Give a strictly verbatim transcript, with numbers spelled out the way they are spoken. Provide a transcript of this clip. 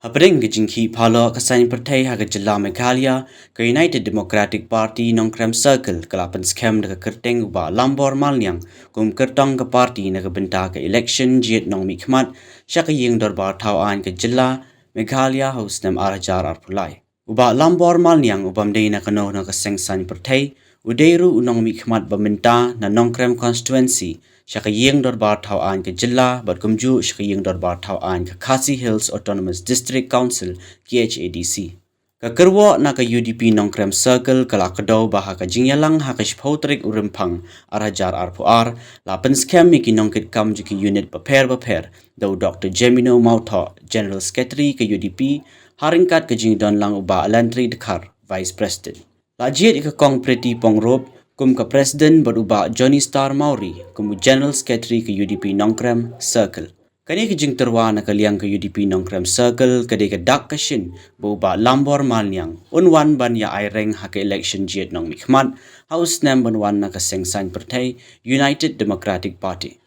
Hapdeng ka jingkhih phalok ka saiñ pyrthei ha ka jylla Meghalaya, ka United Democratic Party Nongkrem Circle ka la pynskhem da ka kyrteng u Bah Lambor Malniang kum kyrtong ka party na ka bynta ka election jied nongmihkhmat sha ka ïing dorbar thaw aiñ ka jylla Meghalaya ha u snem ar hajar arphew lai. U Bah Lambor Malniang u bym dei na kano kano ka seng saiñ pyrthei, u dei ruh u nongmihkhmat ba mynta na Nongkrem constituency sha ka ïing dorbar thaw aiñ ka jylla bad kumjuh sha ka ïing dorbar thaw aiñ ka Khasi Hills Autonomous District Council, K H A D C. Ka kyrwoh na ka U D P Nongkrem Circle ka la kdew ba ha ka jingïalang ha ka shiphew tarik u Rymphang ar hajar arphew ar, la pynskhem ïa ki nongkitkam jong ki unit bapher bapher da u Doctor Jemino Mawthoh, General Secretary ka U D P, ha ryngkat ka jingdon lang u Bah Alantri Dkhar, Vice President. La jied ïa ka Kong Pretty Pongrup kum ka President bad u Bah Johnny Star Mawrie kum u General Secretary ka U D P Nongkrem Circle. Kane ka jingtyrwa na ka liang ka U D P Nongkrem Circle ka dei ka dak ka shin ba u Bah Lambor Malniang un wan ban ïa aireng ha ka election jied nongmihkhmat ha u snem ban wan na ka seng saiñ pyrthei United Democratic Party.